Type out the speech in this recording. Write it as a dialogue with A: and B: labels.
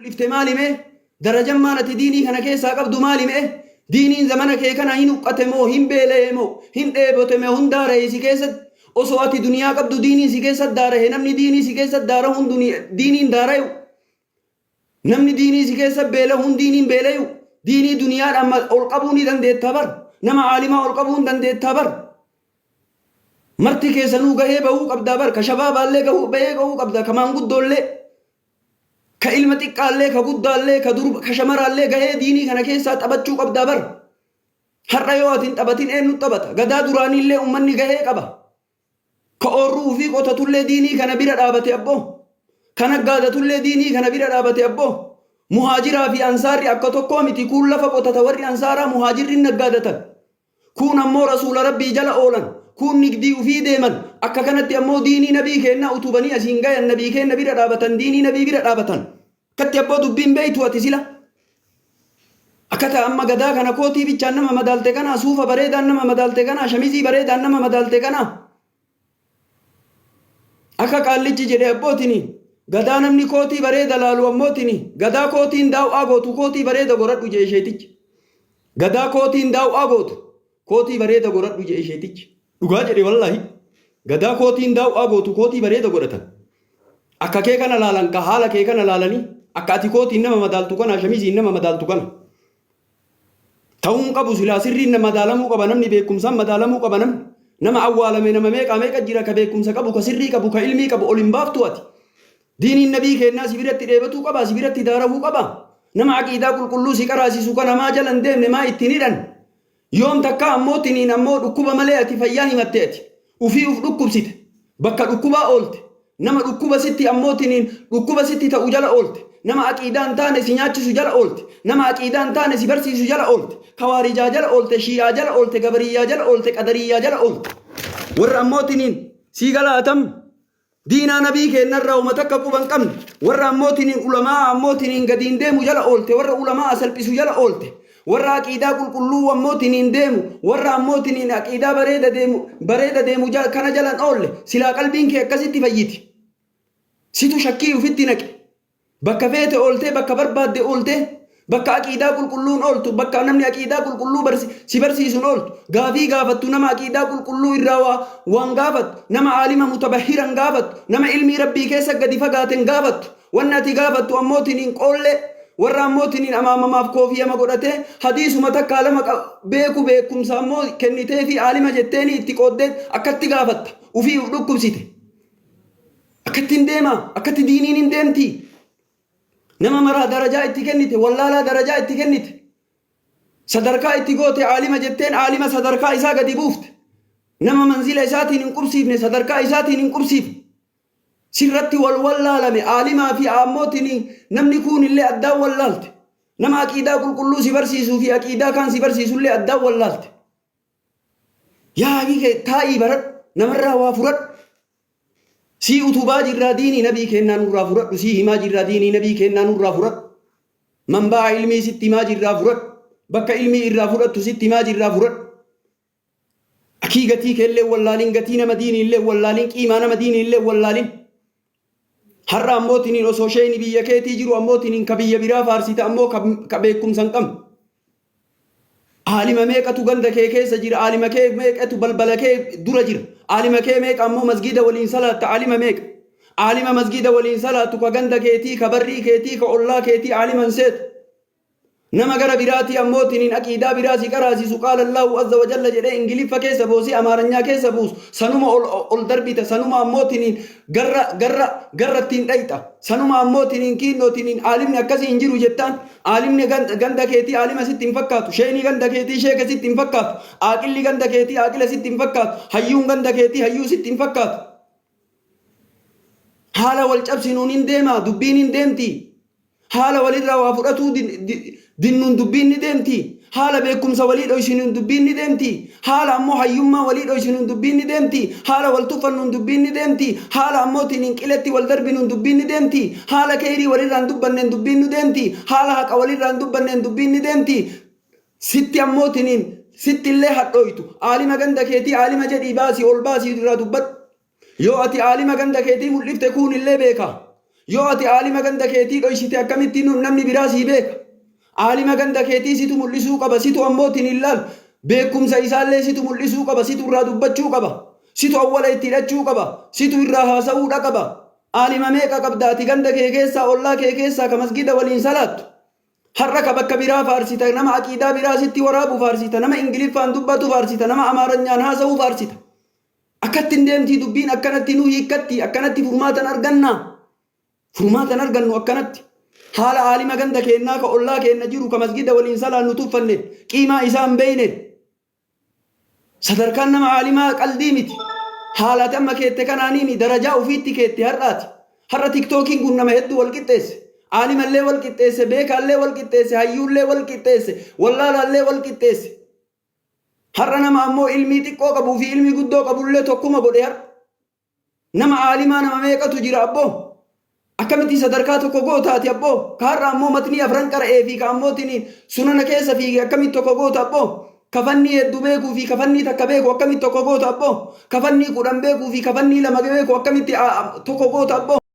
A: Mul'ifte maali mee? Darajammaan ati diinii kana keessaa qabdu maali mee? Diiniin zamana kee kana hin huqqate moo hin beela'e moo hin dheebote moo hin daarahe si keessatti? Osoo ati duniyaa qabdu diiniin si keessatti daarahe namni diinii si keessatti daarahuun diiniin daarayu. Namni diinii si keessa beelahuun diiniin beelayu. Diinii duniyaadhaan ol qabuu ni dandeetta bar. Nama aalimaa ol qabuu hin dandeettaa bar. Marti keessanuu gahee bahuu qabdaa bar. Ka shabaabaallee bahee gahuu qabda. Ka maanguddoollee. Ka ilma xiqqaallee, ka guddaallee, ka durba, ka shamaraallee gahee diinii kana keessaa taphachuu qabdaa bar. Har'a yoo ati hin taphatin eenyu taphata? Gadaa duraaniillee ummanni gahee qaba. Ka oorruu ufii qotatullee diinii kana bira dhaabate abboo. Ka naggaadatullee diinii kana bira dhaabate abboo. Muhaajiraa fi ansaarri akka tokkoo miti kuun lafa qotata warri ansaaraa muhaajirri hin naggaadatan. Kuun ammoo Rasuula Rabbii jala oolan, kuun nigdii ufii deeman, akka kanatti ammoo diinii nabii keennaa utubanii asiin gayan, nabii keenna bira dhaabatan, diinii nabii bira dhaabatan. Akkatti abboo dubbiin beeytu ati sila? Akka ta amma gadaa kana kootii bichaan nama madaalte kanaa, suufa bareedaan nama madaalte kanaa, shamizii bareedaan nama madaalte kanaa. Akka qaallichi jedhe abbootini gadaa namni kootii bareeda laalu ammootini gadaa kootiin daaw'aa gootu kootii bareeda goradhu jedhe sheetichi. Gadaa kootiin daaw'aa gootu kootii bareeda goradhu jedhe sheetichi. Dhugaa jedhe wallaahi. Gadaa kootiin daaw'aa gootu kootii bareeda godhatan. Akka kee kana laalan ka haala kee kana laalanii akka ati kootiin nama madaaltu kana shamiziin nama madaaltu kana. Ta'uu hin qabu silaa sirriin madaalamuu qaba namni beekumsaan madaalamuu qaba namni. Nama awwaalame nama meeqaa meeqa jira ka beekumsa qabu ka sirrii qabu ka ilmii qabu ol hin baaftu ati. Diiniin nabii keennaa si biratti dheebatuu qaba si biratti daarahuu qaba. Nama aqiidaa qulqulluu si qaraasisu kana maa jala hin deemne maa ittiin hidhan. Yoom takkaa ammoo tiniin ammoo dhukkuba malee ati fayyaa himatte ati. Ufii uf dhukkubsite. Bakka dhukkubaa oolte. Nama dhukkuba sitti ammoo tiniin dhukkuba sitti ta'u jala oolte. Nama aqiidaa hin taane si nyaachisu jala oolte. Nama aqiidaa hin taane si barsiisu jala oolte. Kawaarijaa jala oolte, shii'aa jala oolte, gabariyyaa jala oolte, qadariyyaa jala oolte. Warra ammoo tiniin sii galaatam Diinaa nabii keennarraa homa takka quba hin qabne warra ammootiniin ulamaa'a ammootiniin gadiin deemu jala oolte warra ulamaa'a salphisu jala oolte warra aqiidaa qulqulluu ammootiniin deemu warra ammootiniin aqiidaa bareeda deemu bareeda deemu kana jalan oolle silaa qalbiin kee akkasitti fayyiti situ shakkii ufitti naqe Bakka feete ooltee, bakka barbaadde ooltee, bakka aqiidaa qulqulluun ooltu, bakka namni aqiidaa qulqulluu barsi, si barsiisuun ooltu, gaafii gaafattu nama aqiidaa qulqulluu irraa waa, waan gaafattu, nama aalima mutabahhiran gaafattu, nama ilmii Rabbii keessa gadi fagaaten gaafattu. Wanni ati gaafattu ammoo tiniin qoollee, warra ammoo tiniin amaamamaaf koofiyama godhatee hadiisuma takkaa lama beeku beekumsa ammoo kenniteefii aalima jetteeni itti qooddee akkatti gaafatta. Ufii uf dhukkubsite. Akkatti hin deemaa? Akkatti diiniin hin deemtii? Nama maraa darajaa itti kennite, wallaalaa darajaa itti kennite. Sadarkaa itti goote aalima jetteen aalima sadarkaa isaa gadi buufte. Nama manzila isaatiin hin qubsiifne sadarkaa isaatiin hin qubsiifne. Sirratti wal wallaalame aalimaa fi aammootiin namni kuun illee addaan wallaalte. Nama aqiidaa qulqulluu si barsiisuu fi aqiidaa kaan si barsiisu illee addaan wallaalte. Yaa akii kee taa'ii baradhu namarraa waa furadhu. Sii utubaa jirraa diinii nabii keennaa nurraa furadhu sii himaa jirraa diinii nabii keennaa nurraa furadhu. Manbaa ilmii sitti himaa jirraa furadhu. Bakka ilmii irraa fudhattu sitti himaa jirraa furadhu. Akii gatii keellee wallaalin gatii nama diinii illee wallaalin qiimaa nama diinii illee wallaalin. Har'a ammoo tiniin osoo sheeyni biyya keetii jiru ammoo tiniin ka biyya biraa faarsita ammoo ka beekumsa hin qabne. Aalima meeqatu ganda kee keessa jira, aalima kee meeqatu balbala kee dura jira, aalima kee meeqa ammoo masgiida waliin salaatta, aalima meeqa? Aalima masgiida waliin salaattu ka ganda keetii, ka barrii keetii, ka ollaa keetii aalima hin seetu. Nama gara biraatii ammoo tiniin aqiidaa biraa si qaraasisu qaala Allaahu azza wa jalla jedhee Ingiliffa keessa boosee Amaaranyaa keessa buusu sanuma ol ol darbita sanuma ammoo tiniin garra garra garra ittiin dhayxa sanuma ammoo tiniin kiinnoo tiniin aalimni akkasii hin jiru jettaan aalimni ganda keetii aalima sitti hin fakkaatu sheeyni ganda keetii sheeka sitti hin fakkaatu aaqilli ganda keetii aaqila sitti hin fakkaatu hayyuun ganda keetii hayyuu sitti hin fakkaatu Haala wal cabsinuun hin deema dubbiin hin deemti. Haala walirraa waa fudhatuu dinnuun dubbiin ni deemti. Haala beekumsa walii dhoysinuun dubbiin ni deemti. Haala ammoo hayyummaa walii dhoysinuun dubbiin ni deemti. Haala wal tuffannuun dubbiin ni deemti. Haala ammoo tiniin qiletti wal darbinuun dubbiin ni deemti. Haala keeyrii walirraan dubbanneen dubbiin nu deemti. Haala haqa walirraan dubbanneen dubbiin ni deemti. Sitti ammoo tiniin sitti illee hadhooytu. Aalima ganda keetii aalima jedhii baasii ol baasii irraa dubbadhu. Yoo ati aalima ganda keetii mul'ifte kuun illee beeka. Yoo ati aalima ganda keetii dhoysite akkamitti namni biraa sii beeka? Aalima ganda keetii situ mul'isuu qaba, situ ammootiin hin laalu. Beekumsa isaallee situ mul'isuu qaba, situ irraa dubbachuu qaba. Situ awwala itti hidhachuu qaba, situ irraa haasa'uudha qaba. Aalima meeqa qabda ati ganda kee keessaa, ollaa kee keessaa ka masgida waliin salaattu? Har'a ka bakka biraa faarsita, nama aqiidaa biraa sitti waraabu faarsita, nama Ingiliffaan dubbatu faarsita, nama Amaaranyaan haasa'u faarsita. Akkatti hin deemtii dubbiin akkanatti nu hiikkatti, akkanatti furmaatan argannaa? Furmaatan argannu akkanatti. Haala aalima ganda keennaa ka ollaa keenna jiru ka masgida waliin salaannu tuffanne qiimaa isaa hin beeyne. Sadarkaan nama aalimaa qaldii miti. Haala ati amma keette kanaaniimi darajaa ufiitti keette har'aati. Har'a tiktookiin kun nama hedduu wal qixxeesse. Aalimallee wal qixxeesse, beekaallee wal qixxeesse, hayyuullee wal qixxeesse, wallaalaallee wal qixxeesse. Har'a nama ammoo ilmii xiqqoo qabuu fi ilmii guddoo qabullee tokkuma godhe har'a. Nama aalimaa nama meeqatu jira abboo? Akkamitti sadarkaa tokko goota ati abboo? Ka har'a ammoo matnii afran qara'ee fi ka ammoo tiniin sunana keessa fiige akkamitti tokko goota abboo? Ka fannii hedduu beekuu fi ka fannii takka beeku akkamitti tokko goota abboo? Ka fannii 10 beekuu fi ka fannii 2 beeku akkamitti tokko goota abboo?